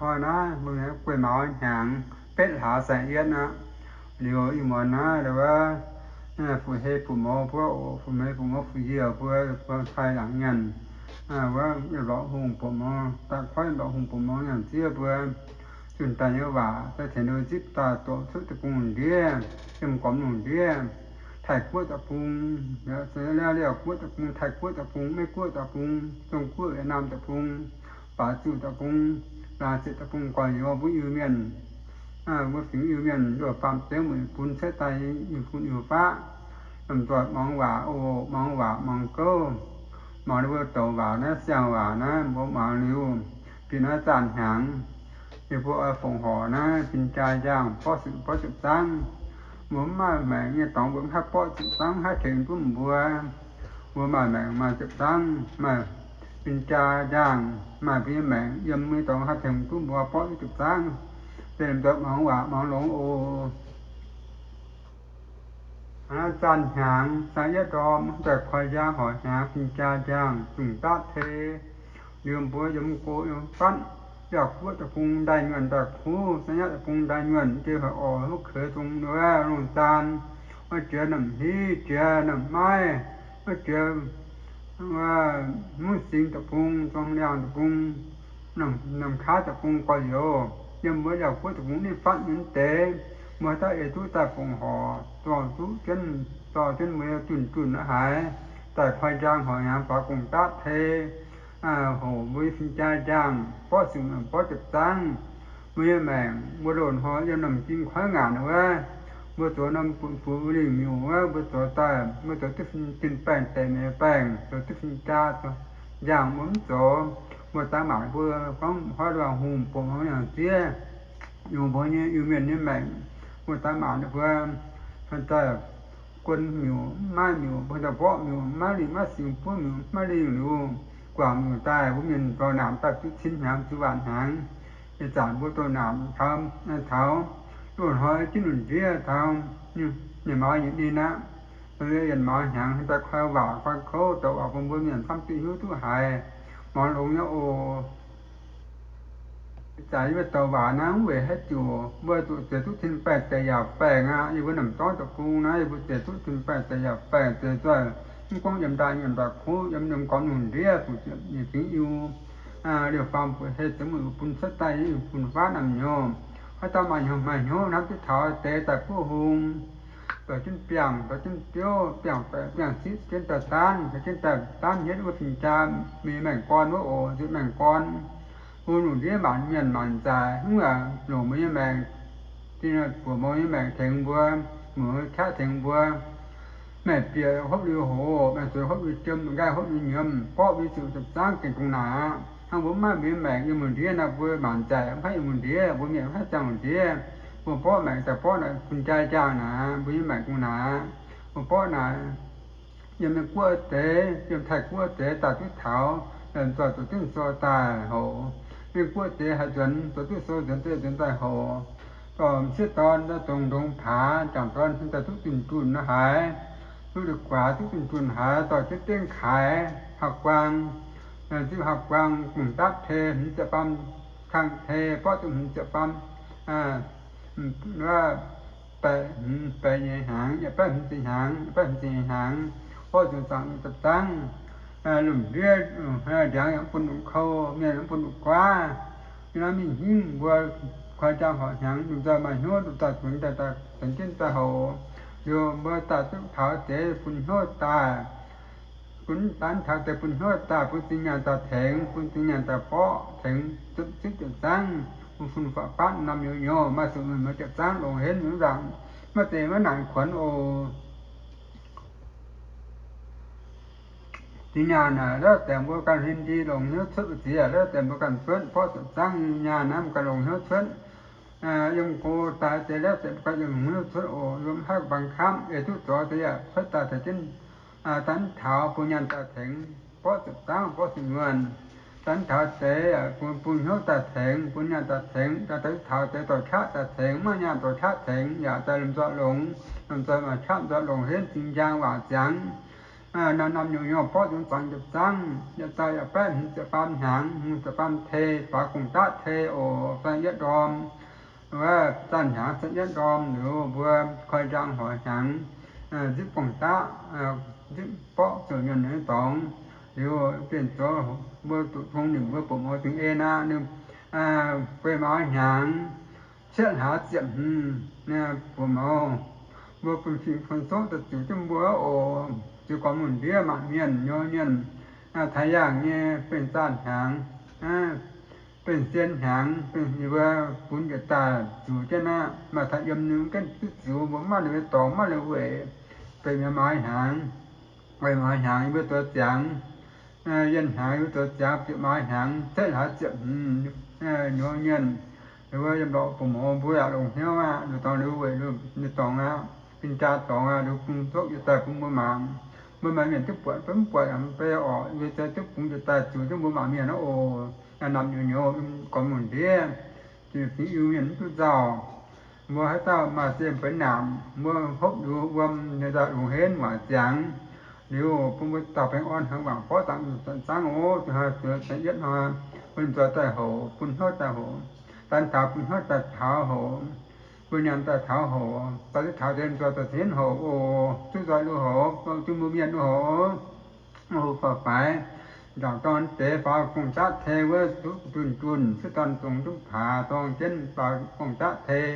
Hnoi naaiv mbuo guei mauz hnyangx betv hlaax saeng-yietv aqv. Liuz ih muonz naaiv wuov, fu'hei fu'mouz mbuo oc, fu'hei fu'mouz fu'hiev mbuo, mbuo pai laangz nyanc, wuov yiem lorqc hungh buoqc mouz, daaih koiv yiem lorqc hungh buoqc mouz nyanc ziev mbuo zunh daaih nyei waac daaih tengx nzipv daaih doqc cuotv deic-bung ndiev, yiem gormx lungh ndiev, Taiv-Guoqv deic-bung, Laauv Guoqv deic-bung, Taiv-Guoqv deic-bung, Meiv-Guoqv deic-bung, Zong-Guoqv, Yietc-Naamh deic-bung, Baaix Zuqc deic-bung, Laangz Zieqc deic-bung, gorx-youz mbuo Iu-Mienh, mbuo fingx Iu-Mienh luoqc faam dengv mueic bun cuotv daaih nyei Iu-fun Iu-faqv, lomh nzoih muangx waac oc, muangx waac muangx gouv, muangx ninh mbuo douc waac naaiv, siang waac naaiv, mbuo muangx liuz bieqc naaiv zaah hnyangx, yie mbuo oix fongc horc naaiv fin-jaa njang, borqv zuqc borqv ziepc zangv. Mbuo mv maaih maengc nyei dorngx mbuo mv haih borqv ziepc zangv, mv haih tengx duqv mbuo. Mbuo maaih maengc maaih ziepc zangv, maaih fin-jaa njang, maaih mbuo nyei maengc yiem nyei dorngx haih tengx duqv mbuo borqv duqv ziepc zangv. Deix lomh nzoih muangx waac muangx longx oc. Zaah hnyangx, zaah yietv ndorm, daaih koi njang horc hnyangx, fin-jaa njang, zungh daav tei. Liuz mbuo yiem go yiem fatv, Laauv Guoqv deic-bung ndaaih nyuonh daaih kuv, Zanh Yaatv deic-bung ndaaih nyuonh, jiex haic orqc, mv keix zong wuov lungh zaan, wuov jiex Namc Hiv, jiex Namc Maiv, wuov jiex Mungv Sing deic-bung, Zong Liangh deic-bung, Namc Kaav deic-bung, gorx-youz yiem wuov Laauv Guoqv deic-bung ninh fatv nyei deix, mbuo daaih ei duqv daaih fongc horc, dorh duqv jienv, dorh jienv mbuo nyei junh junh aqv haiz, daaih koi njang horc hnyangx faaux gong-daqv tei, hoc mbuo nyei fin-jaa njang, borqv zuqc borqv ziepc zangv. Mbuo nyei maengc mbuo loz-hnoi yiem norm ging koiv ngaanc wuov, mbuo zoux norm butv-butv lingh miuc wuov, mbuo zoux daaih, mbuo zoux duqv fin-baengh deix mienh baengh, zoux duqv fin-jaa njang mbuo mv zoux. Mbuo daaih maanc mbuo gorngv hnoi luangh hungh buonc hmuangx nyaangc ziev, yungz mbuo nyei Iu-Mienh nyei maengc. Mbuo daaih maanc mbuo daaih guon miuc mv maaih miuc, mbuo daaih mborqv miuc mv maaih lingh, maiv singx buov miuc mv maaih lingh liuz, guangc miuc daaih mbuo mienh dorh naamc daaih duqv cin hnyangx ziux waanc hnyangx. Ih zanc mbuo dorh naamc taux, taux loz-hnoi jienv lungh ndiev taux nyic mauz nyei ninh aqv. Yietc mauz hnyangx daaih koi waac koi kouv douc waac bun mbuo mienh camv duqv hiuv duqv haiz, muangx longx nyei oc. Ih zanc yie mbuo douc waac naaiv mv weic haaix diuc, mbuo zuqc zeix duqv tin-baengh deix yaac baengc aqv. Yie mbuo Namc Dorngv deic-bung naaiv, yie mbuo zeix duqv tin-baengh deix yaac baengc, zeix nzoih mv gorngv yiem ndaaih nyuonh ndaaih kuv, yiem, yiem gormx lungh ndiev, zuqc ziepc nyeic fingx Iu, liouh faam buoqc hei zengx mueic bun cuotv daaih nyei Iu-fun Iu-faqv naamh nyouz. Haaix dauh maaih hnyouv, maaih hnyouv hnamv duqv taux deix daaih buov hung, zoux jienv biangh, zoux jienv biouv, biangh baeqc biangh sitv, zoux jienv daaih daanv, zoux jienv daaih daanv hietv wuov fin-jaa, mingh maengh gorn wuov oc, nzuih maengh gorn. Bun lungh ndiev maanc mienh maanc nzaic, mv baac longc mbuo nyei maengc, buoz-mouz nyei maengc tengx mbuo, muoz qaqv tengx mbuo. Maengc bieqc hopv liuz hoc, maengc zueiz hopv liuz jiem, nqaai hopv liuz nyiemz, borqv mbuo nyei ziepc zangv gengh dongh naaic aqv. Hnangv mbuo mv maaih mbuo nyei maengc yiem lungh ndiev naaic, mbuo maanc nzaic mv haih yiem lungh ndiev, mbuo mienh mv haih ziangh lungh ndiev. Mbuo borqv maengc daaih borqv naaic fin-jaa njang naaic, mbuo nyei maengc dongh naaic aqv. Mbuo borqv naaic yiem Meiv Guoqv deix, yiem Taiv Guoqv deix daaih duqv taux, zoih zoux jienv sou daaih hoc. Meiv Guoqv deix haih nzuonx, zoux duqv sou nzuonx deix nzuonx daaih hoc. Dorh m'sieqv dorn daaih dongh ndongx paax, jangc dorn daaih duqv dunh dunh nor haaix, duqv deix guaax duqv dunh dunh haaix, dorh jienv dengv kaaix hauv guaang, ziqv hauv guaang, gong-daqv tei hmz ziepc faam, kangh tei borqv duqv hmz ziepc faam, baeqc hmz, baeqc nyeic hnyangx, yietc baeqv hmz ziepc hnyangx, yietc baeqv hmz ziepc hnyangx, borqv zuqc zaangc ziepc zangv. Lungh ndiev ndiangx yaac mv bun duqv kouv, mienh yaac mv bun duqv guaav. Yiem naaiv mingh hingv mbuo koi jaa horc hnyangx, lungh nzoih maaih hnyouv duqv daaih zunx daaih, daaih caux jienv daaih hoc. Liuz mbuo daaih duqv taux deix bun hnyouv daaih, bun daanv taux deix bun hnyouv daaih, bun zinh nyaanh daaih tengx, bun zinh nyaanh daaih borqv tengx, zipv ziepc zangv, bun fun faatv faatv norm nyouz nyouz, maaih zuqc meih mbuo ziepc zangv longx henv nzangc, maiv zeiz maiv naanc kuonx oc. Zinh nyaanh naaic, lorz deix mbuo ganh huin ndie longx hnyouv cuotv, ziex lorz deix mbuo ganh cuotv, borqv ziepc zangv nyaanh naaiv mbuo ganh longx hnyouv cuotv. Yiem go daaih deix lorz deix mbuo ganh longx hnyouv cuotv oc. Yiem haih baengx kamv, ei duqv zoux deix yaac cuotv daaih taux jienv, daanv taux bun nyaanh daaih tengx, borqv ziepc zangv, borqv ziepc nyuonh. Daanv taux deix bun, bun hnyouv daaih tengx, bun nyaanh daaih tengx, daaih duqv taux deix dorh qaqv daaih tengx, maaih nyaanh dorh qaqv tengx, yaac daaih lomh nzoih longx, lomh nzoih maaih qaqv nzoih longx henv zinh njang waac ziangx. Naaiv norm nyungc-nyungc borqv zungv zuangx yietc zangv, yietc dauh yaac baeqv hmz ziepc faam hnyangx, hmz ziepc faam tei, faaux gong-daqv tei oc, faix yietv ndorm. Wuov zaanh hnyangx faix yietv ndorm liuz, mbuo koi njang hoic hnyangx, nzipv gong-daqv, nzipv borqv ziouc mienh nyei dorngx. Liuz bienh zoux mbuo duqv tong nimc mbuo buoqc mouz dingc en aqv, ninh guei maaz hnyangx cietv hlaax ziepc hmz buoqc mouz. Mbuo bun fingx bun soqv daaih ziux jienv mbuo oc. Ziux gormx lungh ndiev maanc mienh nyouz mienh, taaix yaangh nyei bienh zaanh hnyangx, bienh sien hnyangx, bienh yie mbuo bun yietc daaih ziux jienv aqv. Maaih taaix yiem ninh mv gaengh duqv ziux, mbuo mv maaih ninh nyei dorngx, mv maaih ninh weic, bienh maaz hnyangx, weic maaz hnyangx yie mbuo zoux ziangx, yienh hnyangx yie mbuo zoux ziangx, bieqc maaz hnyangx cietv hlaax ziepc hmz nyouz mienh. Liuz wuov yiem lorqc buoqc mouz mbuo yaac longc hnyouv aqv, liuz dorngx liuz weic liuz dorngx aqv, bienh jaa dorngx aqv, liuz bun soqv yietc daaih bun mbuo mangc. Mbuo maaih mienh duqv buatc fai mv buatc yaac mv bei orqc, yie mbuo zoux duqv bungx yietc daaih ziux jienv mbuo maanc mienh aqv oc. Naaiv norm nyungc-nyungc gormx lungh ndiev, fingx Iu-Mienh mv duqv nzauh. Mbuo haaix dauh maaih ziex benx naanc, mbuo hopv liuz wuom, ninh daaih longc henv waaic ziangx. Liuz bun mbuo dauh baengh orn hnangv waangc borqv zaangc zanc zangv oc. Zuqc hnoi zuqc yietv hnoi, bun nzoih daaih hoc, bun hnyouv daaih hoc, dan taux bun hnyouv daaih taux hoc, bun nyaanh daaih taux hoc, daaih duqv taux deix nzoih daaih henv hoc oc. Duqv nzoih lui hoc, duqv mbuo mienh lui hoc. Faaux faix, nzaangc dorn deix faaux gong-daqv tei wuov duqv dunh dunh, suv dorn zongx duqv paax dorng jienv faaux gong-daqv tei.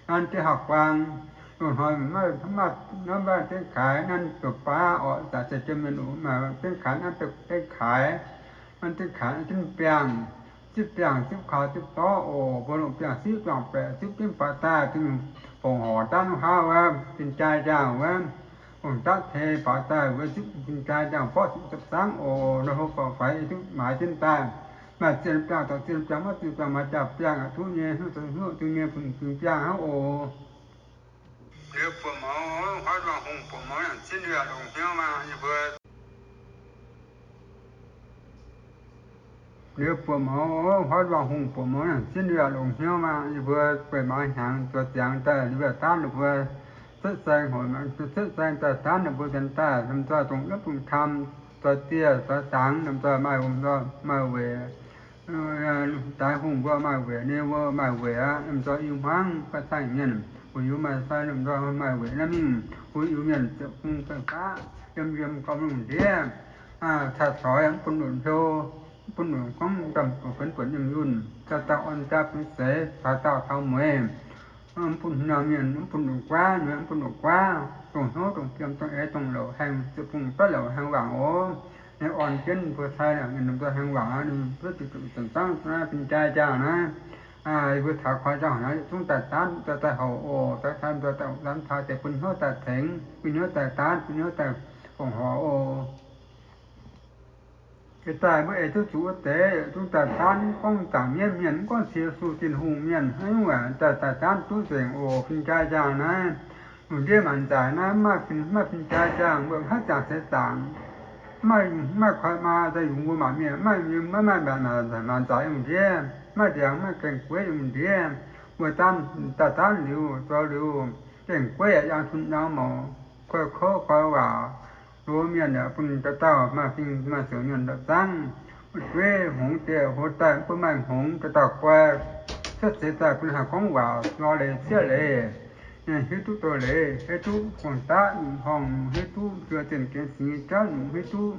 Nanv diev hauv-guaang, loz-hnoi maiv maaih, maiv maaih dengv kaaix, nanv doqc baav orqc, zaac zeix jiem mienh oc, maaih dengv kaaix, nanv dengv kaaix, nanv dengv kaaix, nanv jienv biangh, zipv biangh, zipv kaux, zipv dorv oc. Mbuo longc biangh siqv, biangh baeqc, zipv jienv faaux daaih, zipv fongc horc daav lungh haav wuov, fin-jaa jaangh wuov, fongc daqv tei faaux daaih wuov, zipv fin-jaa jaangh borqv ziepc zangv oc. Nor hlo faaux faix, ei duqv maaiz jienv daaih. Maaih zien biangh dorh zien biangh, maiv zien biangh maaiz jaa biangh, aqc duqv nyei, hnuv dorh hnuv duqv nyei, bun bun biangh hnangv oc. Liuz buoqc mouz, huaav nduangh hungh buoqc mouz yangh zieqv liuz longc hnyouv maah, yie mbuo. Liuz buoqc mouz, huaav nduangh hungh buoqc mouz yangh zieqv liuz longc hnyouv maah, yie mbuo gueiv maaz hnyangx zoux ziangx daaih, liuz daaih daanv ninh mbuo, setv saeng hoc, setv saeng daaih daanv ninh mbuo dien daaih, lomh nzoih dongh yietv bun kam, zoux dieh zoux dangx, lomh nzoih maaih, maaih weic, daaih hungh mbuo maaih weic, ninh mbuo maaih weic aqv. Lomh nzoih i hmuangv ga'cang mienh, uix yux maaih sai, lomh nzoih maaih weic naaiv mingh, uix yux mienh ziepc hungh ziepc faqv, yiem yiem gormx lungh ndiev, cai-coix mv bun lunc hlo, mv bun lunc gorngv domh buonc benx buonc nyei yunh, dauh dauh orn jaa bun seix, taux daauh taux mueiz, mv bun norm mienh, mv bun lunc guaav, mv bun lunc guaav, dongh hnyouv dongh fiem dongh eix dongh louc haengh, ziepc hungh daaih louc haengh wangc oc. Ninh orn jienv mbuo sai, ninh lomh nzoih haengh wangc aqv, ninh duqv zuqc zanc zangv naaiv fin-jaa jaangh naaiv. Yie mbuo taux koi jaangh naaiv yietc zungv daaih daanv, daaih daaih houc oc. Daaih taux daaih, daaih taux deix bun hnyouv daaih tengx, bun hnyouv daaih daanv, bun hnyouv daaih fongc horc oc. Ih daaih mbuo eix duqv zuqc wuov deix, yietc zungv daaih daanv, mv gorngv zaangc mienv mienh, mv gorngv Yesu Tin-Hungh mienh, hnangv naaiv daaih daaih daanv duqv nzengc oc. Fin-jaa jaangh naaiv, lungh ndiev maanc nzaic naaiv, mv maaih fin, mv maaih fin-jaa jaangh, mbuo mv haih zaangc seix zaangc. Mv maaih, mv maaih koi maa daaih yungz mbuo maanc mienh, mv maaih, maiv maaih maanc nzaic yiem ndiev, mv maaih ndiangx, mv maaih gaeng-gueiv yiem ndiev. Mbuo daanv, daaih daanv liuz, zoux liuz, gaeng-gueiv yaac yangh sun yangh mouc, koi kouv koi waac, loz mienh yaac bun dauh dauh maaih fing maaih seuc mienh ndopv-zangv. Mv dueiv hngongx deix hoz daaih mv bun maaih hngongx, dauh dauh guai, cuotv seix daaih bun haih gorngv waac nor leiz ciev leiz, hiuv duqv doz-leiz, hiuv duqv gorngv-daqv horngh, hiuv duqv zuov zienh gengx singx jauv nyungc, hiuv duqv,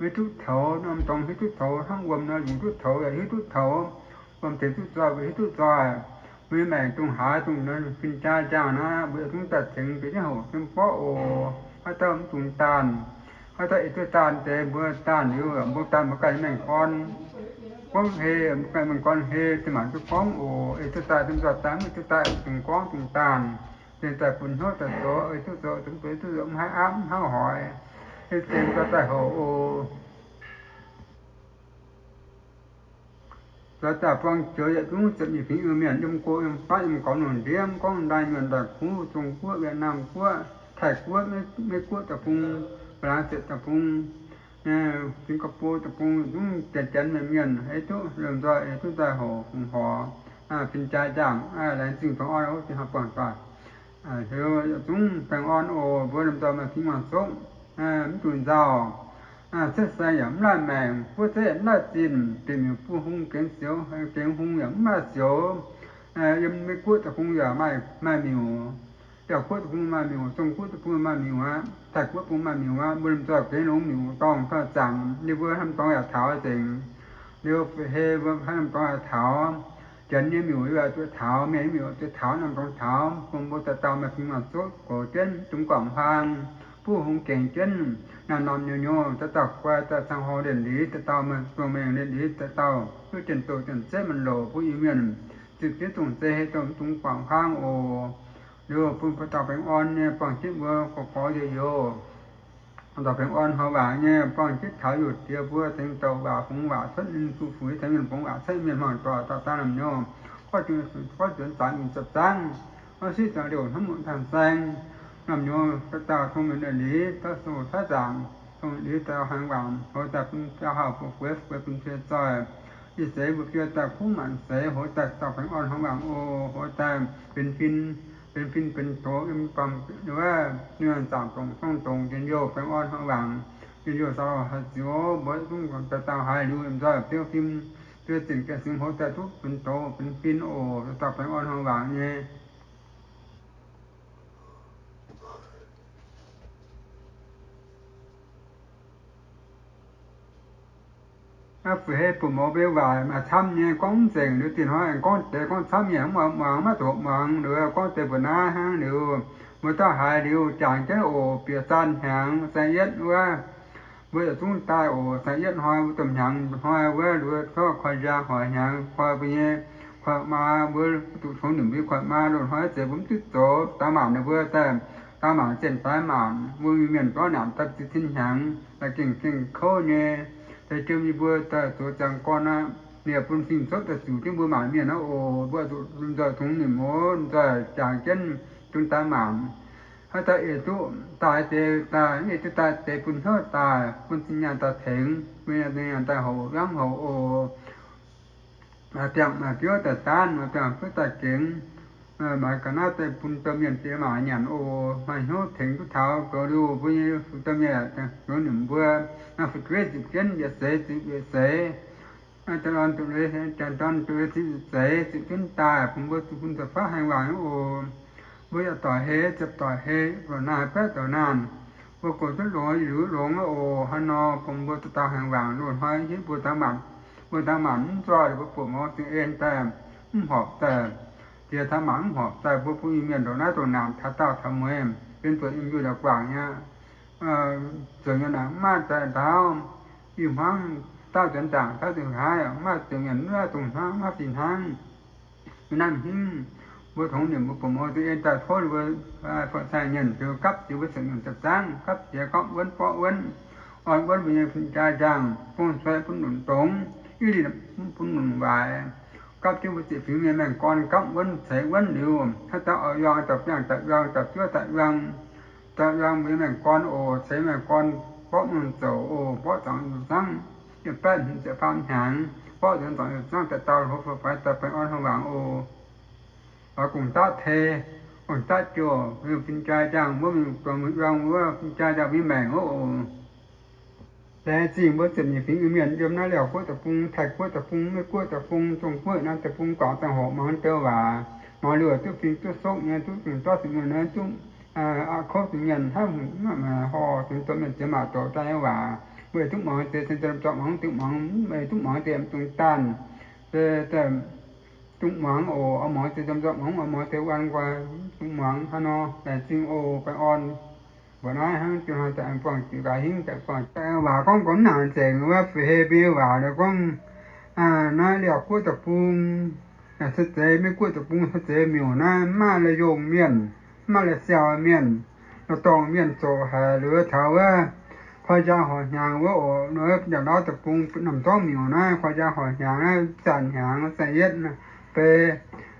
hiuv duqv toux norm dorngx, hiuv duqv toux hnangv wuom nor, yungz duqv toux yaac hiuv duqv toux, wuom tengx duqv zoih, hiuv duqv zoih. Mbuo maengc dongh haaix dongh fin-jaa jaangh naaiv, mbuo yietc zungv daaih tengx bieqc jienv hoc jienv borqv oc. Haaix dauh mv dungx daanh, haaix dauh eix duqv daanh deix, mbuo daanh liuz, mbuo daanh mbuo ganh maengh gorn gorngv hei, mbuo ganh maengh gorn hei, zinh maanc duqv gorngv oc. Eix duqv daaih, zinh nzoih daaih, mv duqv daaih, dungx gorngv dungx daanh. Zinh daaih bun hnyouv daaih zoux, eix duqv zoux, dungx bun duqv zoux, mv haih aapv, mv haih hoic. Ei zinh nzoih daaih hoc oc. Zoux daaih buangh joux yietc zungv ziepc nyeic fingx Iu-Mienh yiem go yiem fatv yiem gormx lungh ndiev, mv gorngv ndaaih nyuonh ndaaih kuv, Zong-Guoqv, Wietc Naamh Guoqv, Taiv-Guoqv, Meiv-Guoqv deic-bung, Mba'langc Sieqv deic-bung, Singx-Ga-Bo deic-bung, yietc zungv janx-janx mienh mienh, ei duqv lomh nzoih ei duqv daaih hoc fongc horc, fin-jaa jaangh, laengz zingh baengh orn, zinh hnoi buangh doic, heuc yietc zungv baengh orn oc. Mbuo lomh nzoih maaih fingx maaih soqv, mv dungx nzauh. Cuotv saeng yaac mv maaih maengc, buov zeiv yaac mv maaih zinh, bieqc miuc buv hung gengx sioux, gengx hung yaac mv maaih sioux. Yiem Meiv Guoqv deic-bung yaac maaih miuc. Yaauv Guoqv deic-bung maaih miuc, Zong Guoqv deic-bung maaih miuc aqv, Taiv Guoqv deic-bung maaih miuc aqv. Mbuo lomh nzoih gengx longx miuc dorngh taux zaangc, ninh mbuo haaix norm dorngx yaac taux nzengc. Liuz fu'hei mbuo haaix norm dorngx yaac taux. Janx nyei miuc yaac zuqc taux, mienh nyei miuc zuqc taux, norm dorngx taux. Bun mbuo dauh dauh maaih fingx maaih zotv goux jienv, dungx guangc huaang, buv hung gengx jienv, naamh naamh nyouz nyouz, dauh dauh guai, dauh dauh cang horc lienc liz, dauh dauh maaih zuangx maengc lienc liz, dauh dauh duqv jienh doz jienh setv maengc louc, bun Iu-Mienh ziepc jienv zong-zei, dongh mv dungx guangc huaang oc. Liuz bun dauh dauh baengh orn nyei buangh jienv mbuo gorx gorx youz youz, dauh dauh baengh orn hnoi waac nyei buangh jienv taux youz diex mbuo tengx douc waac fungx waac cuotv ninh zuqc fuix tengx mienh fungx waac cuotv mienh hmuangx doic dauh dauh naamh nyouz, gorngv nzuonx zaangc nzipc ziepc zaangv, gorngv siqv ziangx liouh hnamv muoqc tanh saeng, naamh nyouz dauh dauh tong mienh lienc liz, dauh sou taav zaangc, tong mienh lienc liz dauh haaix waac, hoz daaih bun biauv hauh fu'jueiv, fu'jueiv bun cie zoih, ih seix mbuo biouv daaih kuv maanc seix, hoz daaih dauh baengh orn hnoi waac oc, hoz daaih benx fin, benx fin benx doz yiem baamh wuov, zaangc dongc zong dongc njien-youh baengh orn hnoi waac, njien-youh saau haih ziux, mbuo zungv dauh dauh haiz liuz nzoih biouv fim, biouv zinh gaengh singx hoz daaih duqv benx doz benx fin oc, dauh dauh baengh orn hnoi waac nyei. Fu'hei buoz-mouz mbuo nyei waac maaih camv nyei, gorngv mv nzengc, liuz dinh hnoi aengx gorngv deix gorngv camv nyei, mv muangx, maiv zuqc muangx, liuz gorngv deix mbuoqc naaiv hnangv. Liuz mbuo dauh haiz liuz jangx jienv oc. Bieqc zaanh hnyangx, zaeng yietv wuov, mbuo yietc zungv daaih oc. Zaeng yietv hnoi mbuo domh hnyangx hnoi wuov, liuz tov koi njang hoic hnyangx, koi mbuo nyei, koi maa mbuo, duqv tongx nimc mbuo nyei koi maa loz-hnoi zeiz mbuo mv duqv zoux daaih maanc ninh mbuo daaih, daaih maanc zienh daaih maanc mbuo Iu-Mienh zorqv naanc daaih ziux cin hnyangx daaih gengh gengh kouv nyei. Deix jiem yie mbuo daaih zoux ziangx gorn aqv. Ninh bun fingx zotv daaih ziux jienv mbuo maanc mienh aqv oc. Mbuo zuqc lomh nzoih tongx nimc oc, nzoih jangx jienv bun daaih maanc. Haaix dauh eix duqv daaih deix daaih, mv eix duqv daaih deix bun hnyouv daaih, bun zinh nyaanh daaih tengx, bun zinh nyaanh daaih hoc, yangv hoc oc. Maaih biangh maaih biouv daaih daanv, maaih biangh biouv daaih gengx, maaih ga'naaiv daaih bun domh mienh diex maac nyanc oc. Maaih hnyouv tengx duqv taux goux liuz mbuo nyei domh mienh, goux nimc mbuo, maaih fu'jueiv ziepc jienv yietc seix, ziepc yietc seix, janx-dorn duqv leiz, janx-dorn duqv leiz ziepc yietc seix, ziepc jienv daaih bun mbuo zuqc bun zuqc faaux haaix waangc oc. Mbuo yaac doic hei, ziepc doic hei, doic naanh, baeqv doic naanh. Mbuo goux duqv longx, yietc liuz longx aqv oc. Hnangv nor bun mbuo dauh dauh haaix waangc loz-hnoi hiuv mbuo daaih maanc, mbuo daaih maanc mv nzoih, mbuo buoqc mouz zingh en daaih, mv horpc daaih, jiex taux maanc mv horpc daaih, mbuo bun Iu-Mienh ndongc naaiv ndongc naanc taux daauh taux mueiz, benx buatc yiem njuih la'guaangc nyei, zoux nyei naaic mv maaih daaih ndaauv, i hmuangv daauh nzuonx ndaangc, daauh nzuonx haaix, mv maaih zoux mienh, mv maaih dongh hnangv, mv maaih fih hnangv. Mv naaiv hingv mbuo tongx nimc mbuo buoqc mouz zingh en daaih tov ninh mbuo fu'saeng-nyienh ziux gapv jiex mbuo ziepc nyungc ziepc zaangv, gapv jiex gorngv wuonv borqv wuonv, orn wuonv mbuo nyei fin-jaa-njang, bung suei bun lunc dongz, yiv lih bun lunc waaic, gapv jienv mbuo ziepc fingx mienh maengh gorn gapv wuonv ceix wuonv liuz, haaix dauh oix yuang daaih biangh daaih yuang, daaih zuov daaih yuang, daaih yuang mbuo nyei maengh gorn oc. Ceix maengh gorn borqv mingh zoux oc. Borqv zaangc yietc zangv, yietc baeqv hmz ziepc faam hnyangx, borqv nzuonx zaangc yietc zangv daaih dau hlo fai daaih baengh orn haaix waangc oc. Oix gong daqv tei, gong daqv jouh, fin-jaa njang wuov mingh, dongh mingh yuang wuov fin-jaa njang mbuo nyei maengc wuov oc. Laengz zingh mbuo ziepc nyeic fingx Iu-Mienh yiem naaiv Liaauc Guoqv deic-bung, Taiv Guoqv deic-bung, Meiv Guoqv deic-bung, Zong Guoqv naaiv deic-bung guangc ziangh hoc muangx deix waac, muangx liuz duqv fingx duqv sokv nyei, duqv zingh duqv duqv mienh, duqv kouv zingh mienh hnangv, horh zingx domh mienh ziex maac doqc daaih nyei waac. Mbuo duqv muangx deix, zinh domh zorqv muangx, duqv muangx, duqv muangx deix mv dungx daanh, duqv muangx oc. Oix muangx deix domh zorqv muangx, oix muangx deix wuan nqoi, duqv muangx hnangv nor. Laengz zingh oc. Baengh orn. Mbuoqc naaiv hnangv jienv hnoi daaih buangh jiex gaax hingv daaih buangh waac gorngv gorngv nangc nzengc wuov, fu'hei mbuo nyei waac gorngv, naaiv Liaauc Guoqv deic-bung, se zeiz Meiv Guoqv deic-bung, se zeiz miuc naaiv mv maaih la'yongh mienh, mv maaih la'siaauh mienh, la'dorngh mienh zoqc haic liuz taux wuov koi njang horc hnyangx wuov oc. Nor Liaauc Guoqv deic-bung namh dorngv miuc naaiv koi njang horc hnyangx naaiv, zaanh hnyangx, zaanh yietv, bei,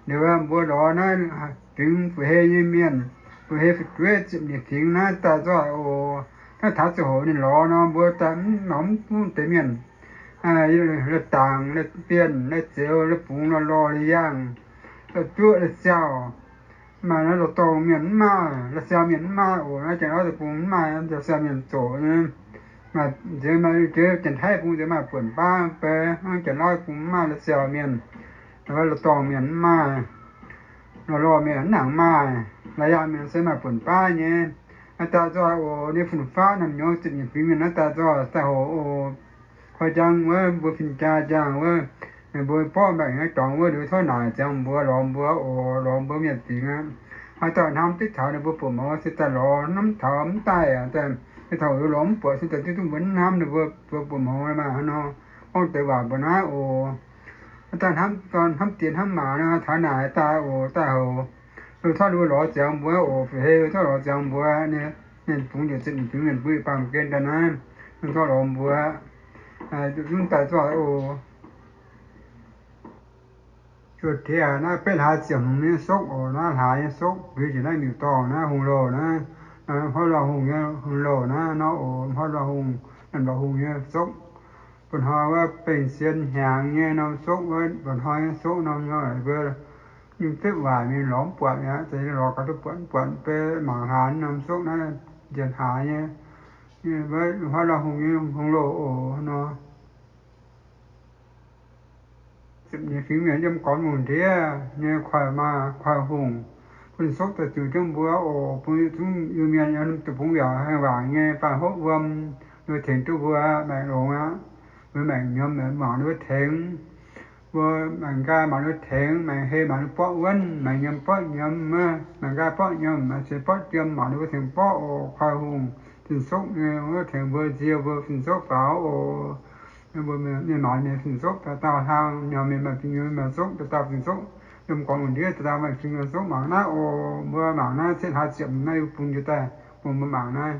liuz mbuo lorz naaiv fingx fu'hei nyei mienh, fu'hei fu'jueiv ziepc nyeic fingx naaiv daaih nzoih oc. Naaiv taux ziangh hoc ninh lorz nor, mbuo daaih mv lorz mv duqv deix mienh, la'dangc, la'bienh, la'zioux, la'bungx, la'lorh, la'yaangh, la'juoqv, la'siaauh, Maaih naaiv loz-dorngh mienh mv maaih, la'siaauh mienh mv maaih oc. Naaiv Janx-Lauv deic-bung mv maaih, la'siaauh mienh zoqc nyei. Maaih nziex maaih nziex Janx-Taiv deic-bung nziex maaih buonc baav bei, Janx-Lauv deic-bung mv maaih la'siaauh mienh, loz-dorngh mienh mv maaih, lorh lorh mienh mv nangc maaih, la'yaangh mienh se maaih buonc baav nyei. Aa, daaih nzoih oc, ninh fun-faqv naamh nyouz ziepc nyeic fingx mienh naaiv daaih nzoih daaih hoc oc. Koi njang wuov, mbuo fin-jaa njang wuov, ninh mbuo borqv maengc nyei dorngx wuov, ninh mbuo tov naaic ziangx mbuo, lorz mbuo oc, lorz mbuo mienh fingx aqv. Haaix dauh hnamv diqv taux ninh mbuo buoqc mouz se daaih lorz, hnamv taux mv daaih, se taux lorz mv buatc se daaih diqv duqv mbuo hnamv ninh mbuo, mbuo buoqc mouz maaih hnangv nor. Gorngv deix waac mbuo naaiv oc. Haaix dauh hnamv, hnamv diex hnamv maac nor, taux naaic daaih oc, daaih hoc. Tov ninh mbuo lorz ziangx mbuo oc, fih hei tov lorz ziangx mbuo. Ninh bungx njiec ziepc nyeic fingx mienh bun baamh gen daaih naaiv, ninh tov lorz mbuo. Zungv daaih zoih oc. Zuov tiex naaiv betv hlaax ziepc hmz nyei sokv oc, naaiv hlaax nyei sokv, nqi njiec naaiv miuc-dorngh naaiv hungh louh naaiv, hnoi luoh hungh nyei hungh louh naaiv nor oc, hnoi luoh hungh, naaiv luoh hungh nyei sokv. Mba'hnoi wuov bengh sien hnyangx nyei norm sokv wuov, mba'hnoi nyei sokv norm nor, mbuo nyei fepv waaic mingh lorz mv buatc mi'aqv, za'gengh lorz gaux duqv buatc mv buatc. Beiv mangc hlaax norm sokv naaiv njiec hlaax nyei, hnoi luoh hungh nyei hungh louh oc nor. Ziepc nyeic fingx mienh yiem gormx lungh ndiev nyei koiv maa koiv hungh, bun sokv daaih ziux jienv mbuo oc. Bun yietc zungv Iu-Mienh yiem deic-bung yaac haih waaic nyei, faanh hopv wuom, ninh mbuo tengx duqv mbuo maengc longx aqv. Mbuo maengc nyiemz mangc ninh mbuo tengx, mbuo maengc nqaai mangc ninh mbuo tengx, maengc hei mangc ninh mbuo borqv wuonv, maengc nyiemz borqv nyiemz, maengc nqaai borqv nyiemz, maengc seix borqv jiem, mangc ninh mbuo tengx borqv oc. Koiv hungh fin-sokv nyei wuov tengx mbuo nzie mbuo fin-sokv faaux oc. Mbuo mienh maanc mienh fin-sokv dauh dauh hlang, nyanc mienh maaih fin-sokv dauh dauh fin-sokv, yiem gormx lungh ndiev dauh dauh maaih fin-sokv mangc naaiv oc. Mbuo mangc naaiv cietv hlaax ziepc naaiv bun njiec daaih bun mbuo mangc naaiv.